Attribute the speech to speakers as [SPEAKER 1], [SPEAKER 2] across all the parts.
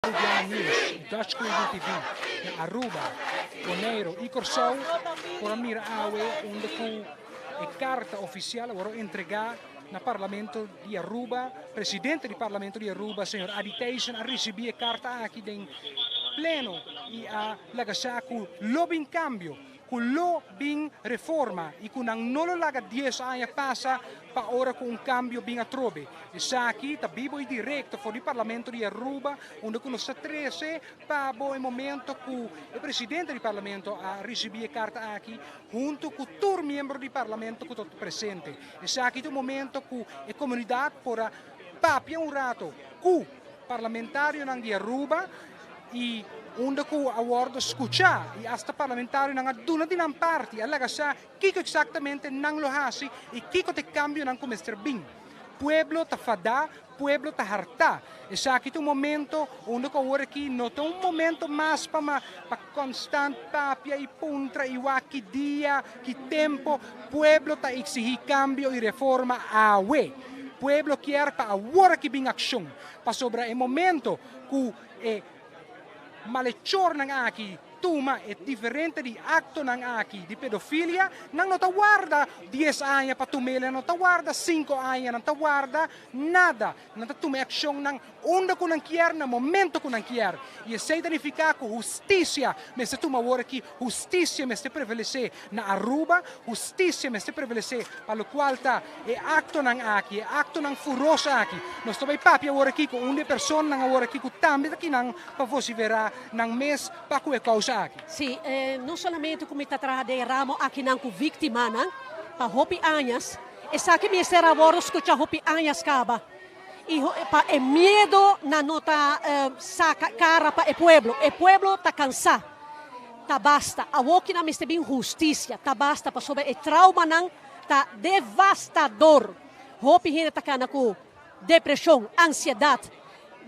[SPEAKER 1] Arubiano News y Dutch Caribbean TV na Aruba, Bonaire y Corsou por a mira awe unda cu e carta oficial a worde entrega na Parlamento di Aruba. Presidente di Parlamento di Aruba, señor Adi Thijssen, a ricibi e carta aki den pleno y a laga sa cu lo bin cambio, cu lo bin reforma y cu nan no lo laga dies aña pasa pa ora cu un cambio bin atrobe. Esaki ta bibo y directo for di Parlamento di Aruba unda cu nos ta trece pa bo e momento cu e presidente di Parlamento a ricibi e carta aki hunto cu tur miembro di Parlamento cu ta presente. Esaki ta un momento cu e comunidad por a papia un rato cu parlamentarionan di Aruba y unda cu a wordo scucha y hasta parlamentarionan a duna di nan parti, a laga sa kico exactamente nan lo haci y kico ta e cambionan cu mester bin. Pueblo ta fada, pueblo ta harta. Esaki ta un momento unda cu awor aki no ta un momento mas pa pa constant papia y puntra y wak ki dia, ki tempo. Pueblo ta exigi cambio y reforma awe. Pueblo kier pa awor aki bin accion. Pasobra e momento cu e malhechornan aki tuma e diferente di actonan aki di pedofilia, nan no ta warda dies aña pa tum'el, nan no ta warda cinco aña, nan ta warda nada. Nan ta tuma e accionnan unda cu nan kier, na momento cu nan kier. Y esey ta nifica cu husticia mester tuma awor aki, husticia mester prevalece na Aruba, husticia mester prevalece pa locual ta e actonan aki, e actonan furos aki. Nos ta bay papia awor aki cu un di e personanan awor aki cu tambe ta kinan pa vocifera nan mes pa cu e causa aki.
[SPEAKER 2] Si, no solamente cu mi ta traha den e ramo akinan cu victimanan pa hopi añas, esaki mester a wordo scucha hopi añas caba y pa e miedo nan no ta saca cara pa e pueblo. E pueblo ta cansa, ta basta. Awoki nan mester bin husticia, ta basta pasobra e traumanan ta devastador. Hopi hende ta cana cu depresion, ansiedad.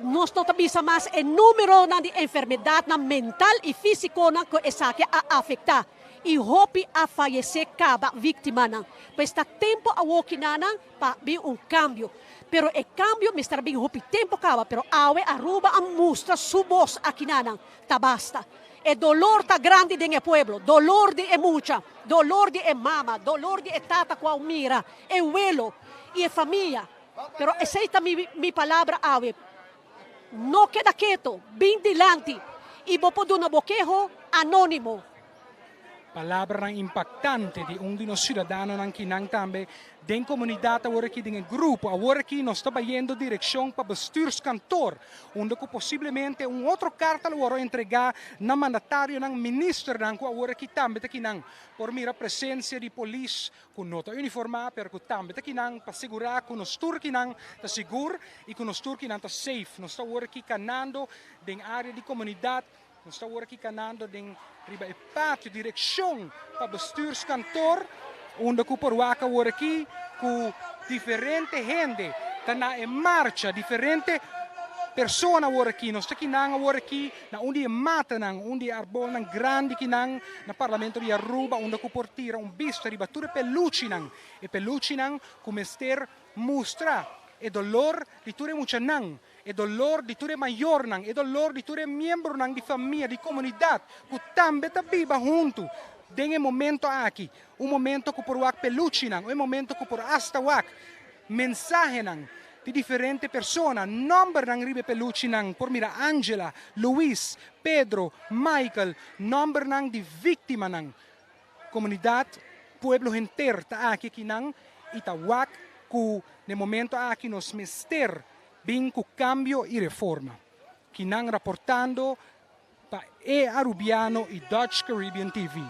[SPEAKER 2] Nos no ta bisa mas e numeronan di enfermedadnan mental y fisiconan cu esaki a afecta y hopi a fayece caba victimanan. Pues ta tempo awoki nanan pa bin un cambio. Pero e cambio mester a bin hopi tempo caba, pero awe Aruba a mustra su bos aki nanan. Ta basta. E dolor ta grandi den e pueblo, dolor di e mucha, dolor di e mama, dolor di e tata cu a mira, e welo y e famia. Pero esey ta mi mi palabra awe, no keda keto, bin dilanti y bo por duna bo keho anonimo.
[SPEAKER 1] Palabranan impactante di un di nos ciudadanonan kinan tambe den comunidad awor aki den e grupo. Awor aki nos ta bayendo direccion pa bestuurskantoor unda cu posiblemente un otro carta lo worde entrega na mandatarionan, ministernan cu awor aki tambe ta kinan. Por mira presencia di polis cu no ta uniforma pero cu tambe ta kinan pa segura cu nos tur kinan ta sigur y cu nos tur kinan ta safe. Nos ta awor aki canando den area di comunidad. Nos ta awor aki kanando den riba e patio direkshon pa bestuurskantoor unda ku por wak awor aki ku diferente hende ta na e marcha, diferente persona awor aki. Nos ta kinan awor aki na un di e matanan, un di e arbolnan grandi kinan na Parlamento di Aruba unda ku por tira un bista riba tur e peluchinan, e peluchinan ku mester mustra e dolor di tur e muchanan. E dolor di tur e mayornan, e dolor di tur e miembronan di famia, di komunidat ku tambe ta biba huntu den e momento aki. Un momento ku por wak peluchinan, un momento ku por asta wak mensahenan di diferente persona, nòmbernan riba e peluchinan. Por mira Angela, Luis, Pedro, Michael, nòmbernan di víktimanan. Komunidat, pueblo henter ta aki akinan i ta wak ku na e momento aki nos mester bin ku kambio i reforma. Kinan raportando pa E Arubiano i Dutch Caribbean TV.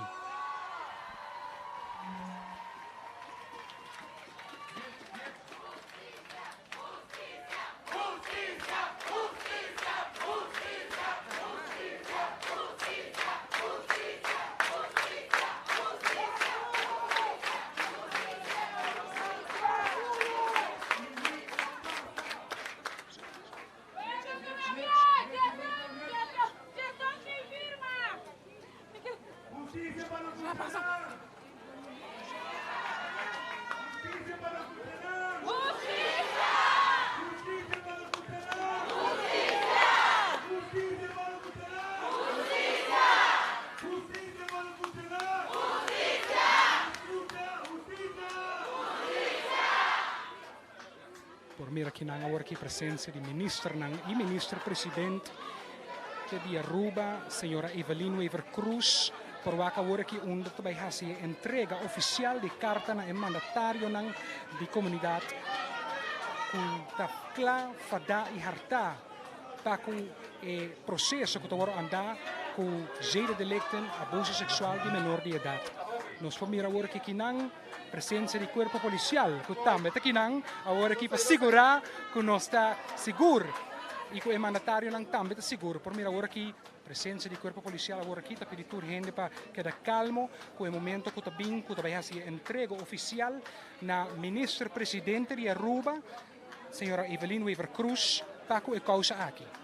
[SPEAKER 1] mira akinan awor aki presencia di ministernan y minister president di Aruba, señora Evelyn Wever-Croes, por wak awor aki unda ta bay haci e entrega oficial di carta na e mandatarionan di comunidad cu ta cla, fada y harta pa cu e proceso cu ta worde anda cu zedendelicten, abuso sexual di menor di edad. Nos por mira awor aki kinan presencia di cuerpo policial cu tambe ta kinan awor aki pa sigura cu nos ta sigur y cu e mandatarionan tambe ta sigur. Por mira awor aki presencia di cuerpo policial awor aki ta pidi tur hende pa keda calmo cu e momento cu ta bin cu ta bay haci e entrega oficial na Minister Presidente di Aruba, Señora Evelyn Wever-Croes, pa cu e causa aki.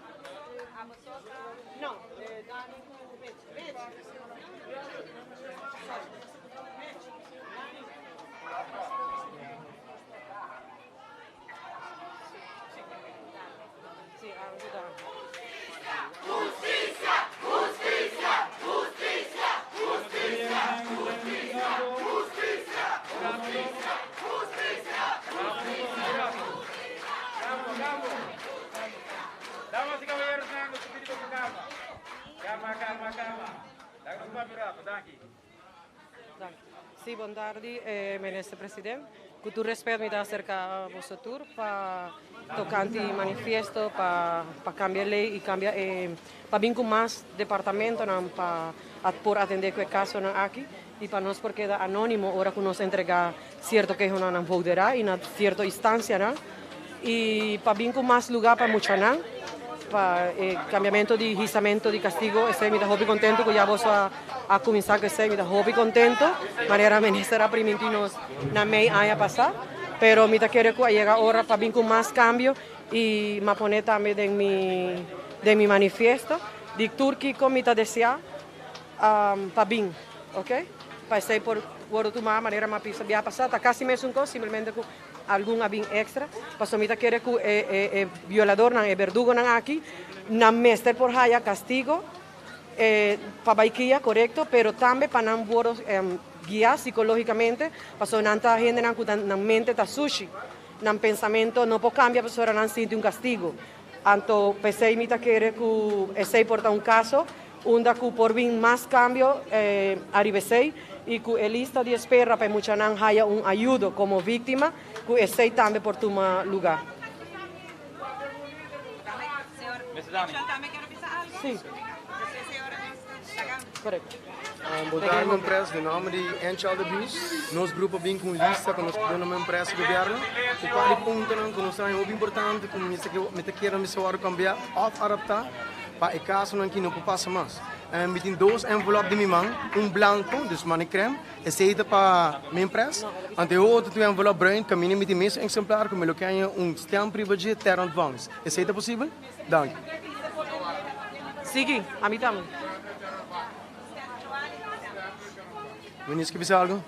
[SPEAKER 3] Sí, bon tardi, Minister President. Ku tur respet mi ta aserka boso tur pa tokante manifiesto pa pa kambia lei i kambia e pa bin ku mas departamentonan pa por atende ku e kasonan aki i pa nos por keda anonimo ora ku nos entrega sierto kehonan na voudera i na sierto instansianan i pa bin ku mas luga pa muchanan pa e kambiamento di hisamento di kastigo esei mi ta hopi kontento ku ya boso a a kuminsá ku esei mi ta hopi kontento manera minister a primintí nos na mei aña pasá pero mi ta kere ku a yega ora pa bin ku mas kambio i mi a pone tambe den mi den mi manifiesto di tur kiko mi ta deseá pa bin ok pa esei por wòrdu tumá manera mi a bisa bia pasá ta kasi mesun kos simplemente ku Algun a bin extra, pasobra mi ta kere ku e e violadornan, e berdugonan aki, nan mester por haya kastigo pa bai kia, korekto, pero tambe pa nan wòrdu guiá sikológikamente, pasobra nan ta hendenan ku nan mente ta sushi, nan pensamentu no por kambia pasobra nan sinti un kastigo. Anto p'esei mi ta kere ku esei por ta un kaso unda ku por bin mas kambio ariba esei i ku e lista di espera pa e muchanan haya un ayudo komo víktima ku esei tambe por tuma lugá.
[SPEAKER 4] Bo ta un empresa den nomber di End Child Abuse. Nos grupo bin cu un lista cu nos duna un empresa gobierno. Cu par di puntonan cu nos ta haña hopi importante cu mi ta kier mester worde cambia of adapta pa e casonan ki no por pasa mas. Mi tin dos envelop den mi man, un blanco, dus mane crème, esey ta pa mi empresa. Anto e otro tin un envelop bruin, caminda mi tin mesun exemplar cu mi lo ke haña un stamp riba dje, ter ontvangst. Esey ta posibel? Danki.
[SPEAKER 3] Sigui, ami tambe.
[SPEAKER 4] Minister ke bisa algo?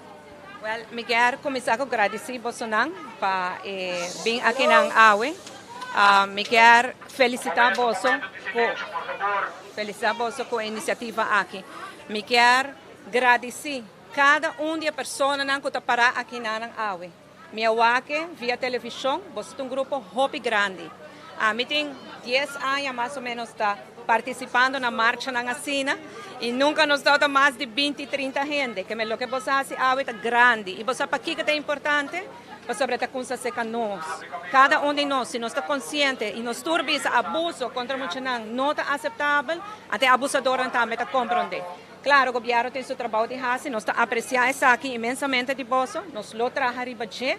[SPEAKER 5] Wel, mi kier kuminsá ku gradisí bosonan pa e bin akinan awe. Mi kier felisitá boso ku felisitá boso ku e inisiativa aki. Mi kier gradisí kada un di e personanan ku ta pará akinanan awe. Mi a wak-e via televishon, boso ta un grupo hopi grandi. Ami tin dies aña mas o menos ta partisipando na marchanan asina i nunka nos tabata mas di binti, trinta hende. Keme loke boso a hasi awe ta grandi. I bo sa pakiko ta importante? Pasobra ta kumsa seka nos. Kada un di nos, si nos ta konsiente i nos tur bisa abuso kontra muchanan no ta aseptabel, ante e abusadornan tambe ta komprondé. Claro, gobierno tin su trabao di haci, nos ta aprecia esaki inmensamente di boso, nos lo traha riba dje.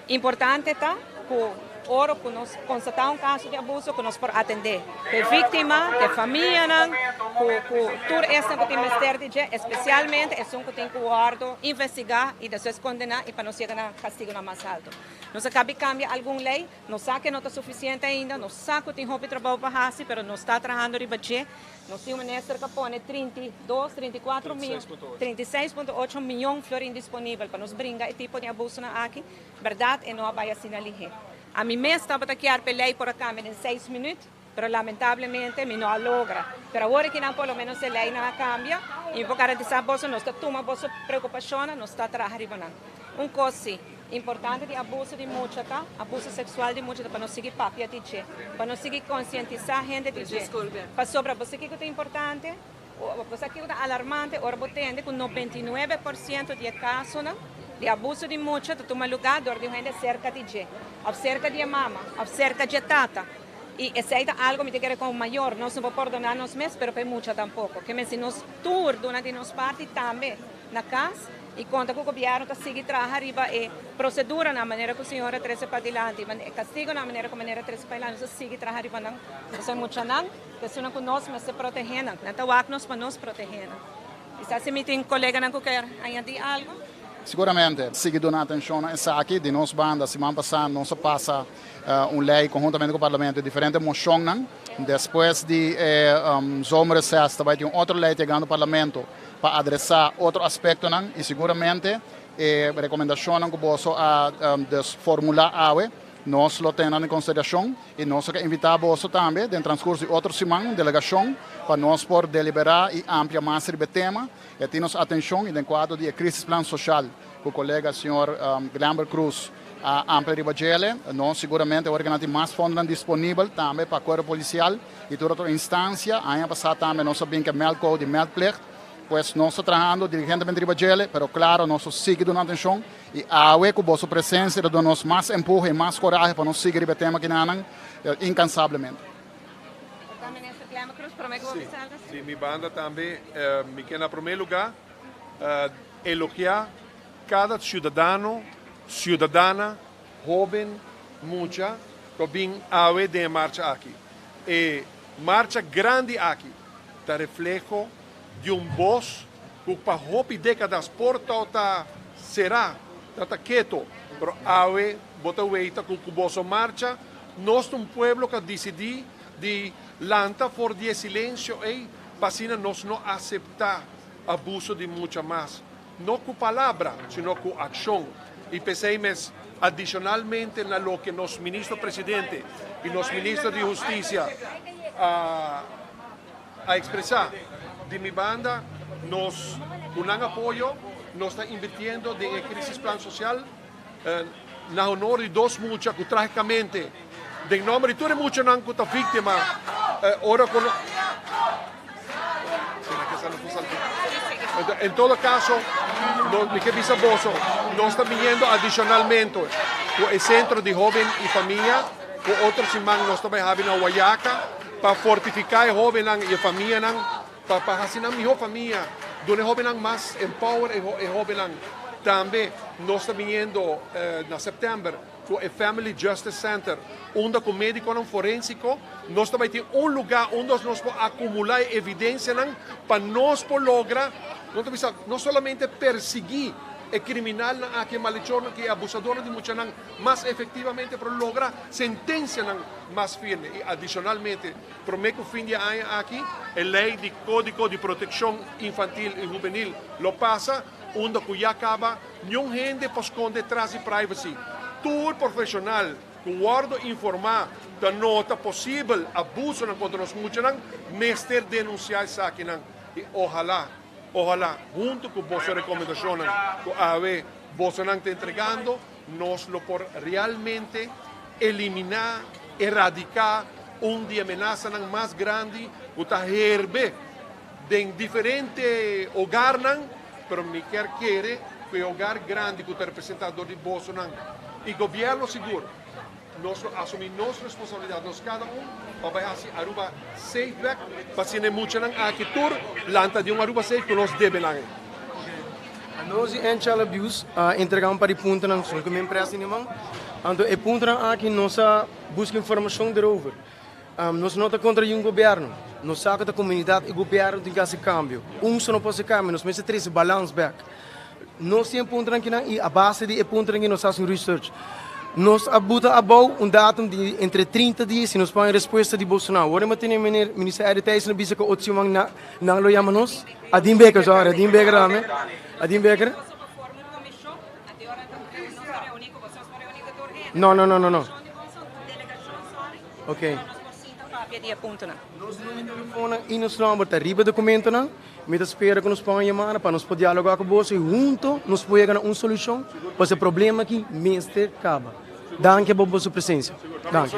[SPEAKER 5] Importante ta cu ora cu nos constata un caso di abuso cu nos por atende cu e victima, cu e famianan, cu cu tur esnan cu tin mester di dje, especialmente esun cu tin cu wordo investiga y despues condena y pa nos yega na castigonan mas alto. Nos a cabi cambia algun ley, nos sa cu no ta suficiente ainda, nos sa cu tin hopi trabao pa haci, pero nos ta trahando riba dje. Nos tin un minister ku a pone 32, 34 miyon, 36.8 miyon florin disponibel pa nos bringa e tipo di abusonan aki. Bèrdat e no a bai asina lihé. Ami mes tabata kier pa e lei por a kambia den seis minüt, pero lamentablemente mi no a logra. Pero awor aki nan por lo menos e leinan a kambia i mi por garantisá boso nos ta tuma boso preokupashonnan, nos ta traha riba nan. Un kos si. Importante di abuso di mucha ta, abuso sexual di mucha ta pa nos sigui papia di dje, pa nos sigui concientisa hende di dje. Pasobra bo sa kico ta importante? Bo sa kico ta alarmante ora bo tende cu 99% di e casonan di abuso di mucha ta tuma lugar dor di un hende cerca di dje, of cerca di e mama, of cerca dje tata. Y esey ta algo mi ta kere como mayor nos no por pordona nos mes, pero pa e mucha tampoco. Ke men si nos tur duna di nos parti tambe na cas y conta cu gobierno ta sigui traha riba e proceduranan manera cu señora trece padilanti, e castigonan manera cu manera trece padilanti, nos ta sigui traha riba nan. Pasobra e muchanan ta esunnan cu nos mester protehe nan. Nan ta wak nos pa nos protehe nan. Quizás si mi tin coleganan cu kier añadi algo.
[SPEAKER 6] Siguramente, sigui duna atencion na esaki. Di nos banda, siman pasa nos a pasa un ley conhuntamente cu Parlamento e diferente mocionnan. Despues di e zomerreces ta bay tin un otro ley yegando Parlamento pa adresa otro aspectonan y siguramente e recomendacionnan cu boso a dus formula awe nos lo tene nan en consideracion y nos lo invita boso tambe den transcurso di otro siman un delegacion pa nos por delibera y amplia mas riba e tema. E tin nos atencion y den cuadro di e crisisplan social cu colega señor Glenbert Croes a amplia riba djele, nos siguramente awor nan tin mas fondonan disponibel tambe pa cuerpo policial y tur otro instancia. Aña pasa tambe nos a bin cu e meldcode y meldplicht, pues nos ta trahando diligentemente riba djele, pero claro nos ta sigui duna atencion y awe cu boso presencia ta duna nos mas empuhe y mas corahe pa nos sigui riba e tema kinanan incansablemente.
[SPEAKER 7] Si, di mi banda tambe mi ke na prome luga elogia kada ciudadano, ciudadana, hoben, mucha ku a bin awe den e marcha aki. E marcha grandi aki ta refleho di un bos ku pa hopi dekadas por tabata será, tabata keto, pero awe bo ta weita ku ku boso marcha nos ta un pueblo ku a disidí di lanta for di e silensio ei pa asina nos no aseptá abuso di mucha mas, no ku palabra, sino ku akshon. I p'esei mes, adishonalmente na loke nos Ministro Presidente i nos Minister di Hustisia a a ekspresá, di mi banda nos ku nan apoyo nos ta invirtiendo den e Crisisplan Sosial na honor di dos mucha ku trágikamente den nòmber di tur e muchanan ku ta víktima ora ku En todo kaso mi ke bisa boso nos ta biniendo adishonalmente ku e sentro di hóben i famia ku otro siman nos ta bai habi na Wayaca pa fortifiká e hóbennan i e famianan pa pa hasi nan mihó famia, duna e hóbennan mas empower e hóbennan. Tambe nos ta biniendo na sèptèmber ku e Family Justice Center unda ku médikonan forensiko nos ta bai tin un lugá unda nos por akumulá e evidensianan pa nos por logra, no ta bisa, no solamente persiguí e kriminalnan aki, e malechornan aki, e abusadornan di muchanan mas efektivamente, pero logra sentensianan mas firme. I adishonalmente, promé ku fin di e aña aki, e lei di Kódigo di Protekshon Infantil i Hubenil lo pasa, unda ku ya kaba niun hende por skonde tras di privacy. Tur profeshonal ku wòrdu informá ta nota posibel abusonan kontra nos muchanan mester denunsiá esakinan. I ohalá, ohalá huntu ku boso rekomendashonnan ku awe bosonan ta entregando, nos lo por realmente eliminá, eradiká un di e menasanan mas grandi ku ta herbe den diferente hogarnan, pero mi kier kere ku e hogar grandi ku ta representá dor di bosonan i gobièrnu sigur, nos lo asumí nos responsabilidat, nos kada un, pa bai hasi Aruba safe bèk, pa asina e muchanan aki tur lanta di un Aruba safe ku nos debe nan.
[SPEAKER 4] Nos di End Child Abuse a entrega un par di puntonan solo ku mi empresa tin den man. Anto e puntonan aki nos a buska informashon derover. Nos no ta kontra yun gobièrnu. Nos sa ku ta komunidat i gobièrnu tin ku hasi kambio. Un so no por hasi kambio, nos mester trese balans bèk. Nos tin e puntonan kinan i a base di e puntonan aki nos a hasi un research. Nos a buta abou un datum di entre 30 dia si nos por haña respuesta di boso nan. Awor e tene meneer Minister Eddie Thijssen a bisa ku otro siman nan lo yama nos. Adin Becker, sorry, Adin Becker tambe. Adin Becker. No, no, no, no, no. Ok.
[SPEAKER 5] papia di e puntonan.
[SPEAKER 4] Nos numero di telefoonnan y nos nomber ta riba e documentonan. Mi ta spera cu nos por un yamada pa nos por dialoga cu boso y hunto nos por yega na un solucion pasobra e problema aki mester caba. Danki pa boso presencia. Danki.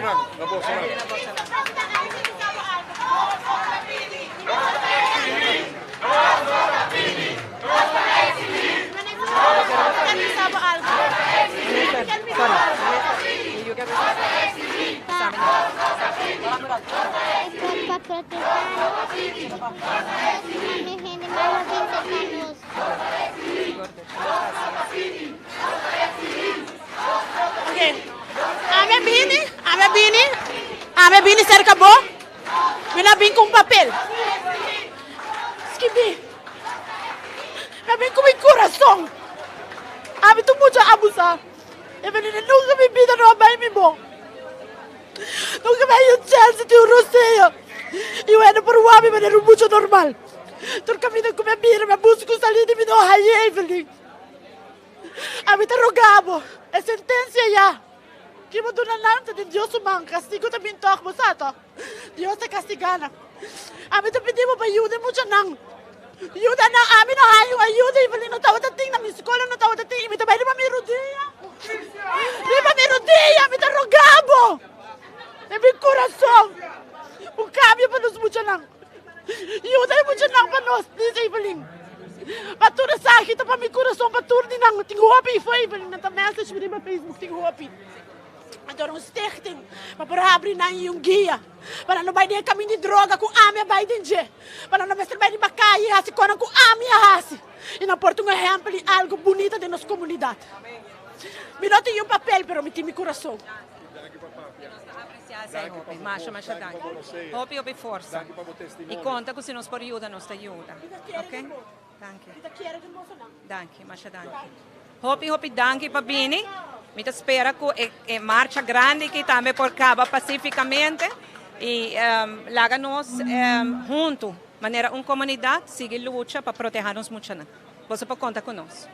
[SPEAKER 8] Pa protehá nos, manda hende malo bin serka nos.
[SPEAKER 9] Ami a bini, ami a bini, ami a bini serka bo, mi no a bin ku un papel. Skibí. Mi a bin ku mi kurason. Ami tur mucha abusá. E bini nunka mi bida no a bai mi bon. Nunka mi haya un chèns di tin un rosea. I wèn por wak mi manera un mucha normal. Tur kaminda ku mi a bira mi a buska un salida i mi no haya Evelyn. Ami ta roga bo, e sentensia ya ki bo duna nan ta den Dios su man, kastigu ta bin tòg, bo sa tòg? Dios ta kastigá nan. Ami ta pidi bo pa yuda e muchanan. Yuda nan, ami no haña un ayuda, Evelyn no tabata tin, na mi skola no tabata tin, i mi ta bai riba mi rudia, riba mi rudia, mi ta roga bo den mi kurason, un kambio pa nos muchanan. Yuda e muchanan pa nos, please Evelyn. Pa tur esaki ta pa mi kurason, pa tur di nan. Tin hopi ifo Evelyn, nan ta message mi riba Facebook, tin hopi. Anto un stichting pa por habri nan i un guia pa nan no bai den e kamin di droga ku ami a bai den dje, pa nan no mester bai riba kaya i hasi konan ku ami a hasi i nan por ta un ehèmpel i algu bunita den nos komunidat. Mi no tin un papel pero mi tin mi kurason.
[SPEAKER 5] Masha masha danki. Hopi hopi forsa. I konta ku si nos por yuda nos ta yuda. Ok? Danki. Danki, masha danki. Hopi hopi danki pa bini. Mi ta spera ku e e marcha grandi aki tambe por kaba pasifikamente i laga nos huntu manera un komunidat sigui lucha pa proteha nos muchanan. Boso por konta ku nos.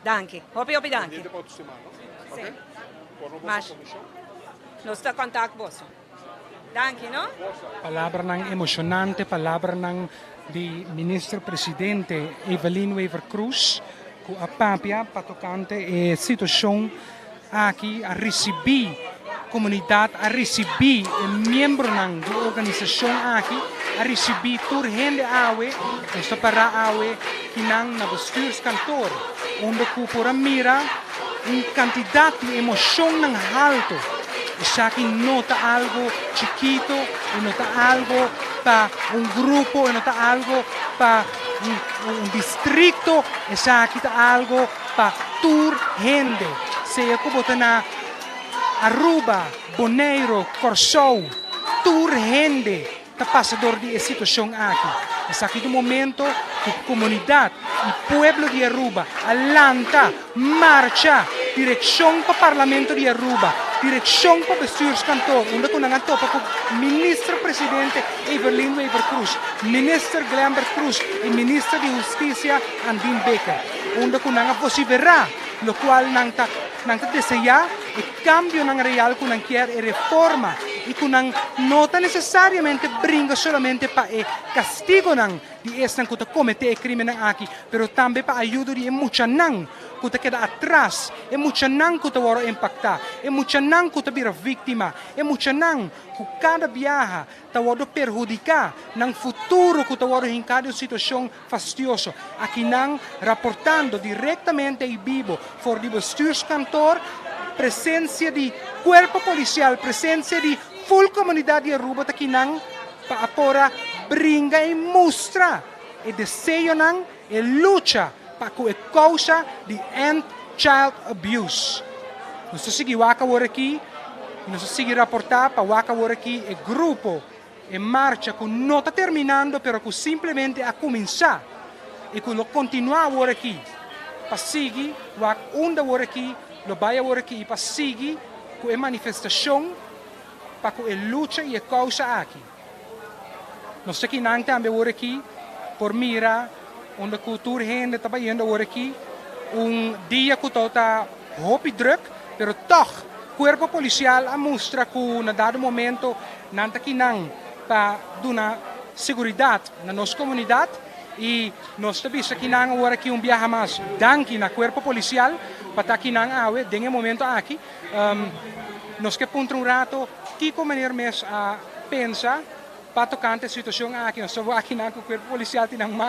[SPEAKER 5] Danki. Hopi hopi danki. Si. Masha. Nos ta kontak boso. Danki no.
[SPEAKER 1] Palabranan emocionante, palabranan di Minister Presidente Evelyn Wever-Croes cu a papia pa tocante e situacion aki, a ricibi comunidad, a ricibi e miembronan di e organisacion aki, a ricibi tur hende awe, nos ta para awe kinan na bestuurskantoor unda cu por a mira un cantidad di emocionnan halto. Esaki no ta algo chikito, e no ta algo pa un grupo, e no ta algo pa un districto, esaki ta algo pa tur hende, sea cu bo ta na Aruba, Boneiro, Corsou, tur hende ta pasa dor di e situacion aki. Esaki ta un momento cu comunidad y pueblo di Aruba a lanta, marcha direccion pa Parlamento di Aruba, direccion pa Bestuurskantoor, unda cu nan a topa cu Minister Presidente Evelyn Wever-Croes, Minister Glenbert Croes y Minister di Husticia Andin Bikker, unda cu nan a vocifera locual nan ta nan ta desea, e cambionan real cu nan kier, e reforma y cu nan no ta necesariamente bringa solamente pa e castigonan di esnan cu ta comete e crimennan aki, pero tambe pa ayudo di e muchanan cu ta keda atras, e muchanan cu ta worde impacta, e muchanan cu ta bira victima, e muchanan cu cada biaha ta worde perhudica, nan futuro cu ta worde hinca den un situacion fastioso. Akinan raportando directamente y bibo for di bestuurskantoor, presencia di cuerpo policial, presencia di full comunidad di Aruba ta kinan pa a por a bringa y mustra e deseonan, e lucha pa cu e causa di End Child Abuse. Nos ta sigui wak awor aki y nos ta sigui raporta pa wak awor aki e grupo, e marcha cu no ta terminando pero cu simplemente a cuminsa y cu lo continua awor aki pa sigui wak unda awor aki lo bay awor aki y pa sigui cu e manifestacion pa cu e lucha y e causa aki. Nos ta kinan tambe awor aki por mira unda cu tur hende ta bayendo awor aki un dia cu ta hopi druk pero toch. Cuerpo Policial a mustra cu na dado momento nan ta akinan pa duna seguridad na nos comunidad y nos ta bisa akinan awor aki un biaha mas danki na Cuerpo Policial pa ta akinan awe den e momento aki. Nos ke puntra un rato kico meneer mes a pensa pa tocante e situacion aki. Nos ta wak akinan cu Cuerpo Policial tin nan man.